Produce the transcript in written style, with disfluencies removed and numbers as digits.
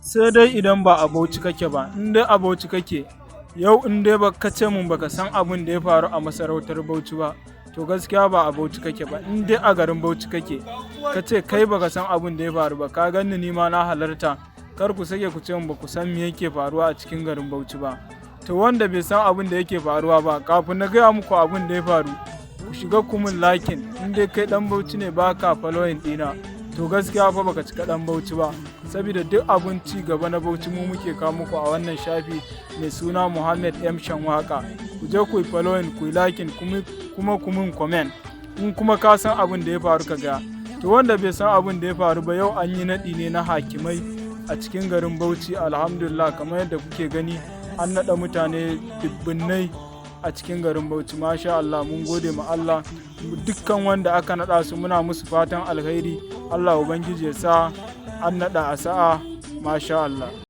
Sai dai idan ba a Bauchi kake ba. In dai a Bauchi kake, yau in dai ba ka ce mun baka san abin da ya faru a masarautar Bauchi ba, to gaskiya ba a Bauchi kake ba. In dai a garin Bauchi kake, ka ce kai baka san abin da ya faru ba, ka ganni ni ma na halarta. Kar ku sake ku ce mun ba ku san me yake faruwa a cikin garin Bauchi ba. To, wanda bai san abin da yake faruwa ba, kafin na gaya muku abin da ya faru, ku shiga ku mun liking. In dai kai dan Bauchi ne, baka following dina, to gaskiya fa baka cika dan Bauchi ba, saboda duk abun ci gaba na Bauchi mu muke kawo muku a wannan shafi mai suna Muhammad M Shanwaka. Ku je ku yi following, ku yi liking, kuma ku mun comment in kuma ka san abin da ya faru ka ga. To, wanda bai san abin da ya faru ba, yau an yi naɗi ne na hakimai a cikin garin Bauchi. Alhamdulillah, kamar yadda kuke gani, an naɗa mutane dubbunnai a cikin garin Bauchi. Masha Allah, mun gode ma Allah. Dukkan wanda aka naɗa su, muna musu fatan alkhairi. Allah Ubangiji ya sa an naɗa a sa'a. Masha Allah.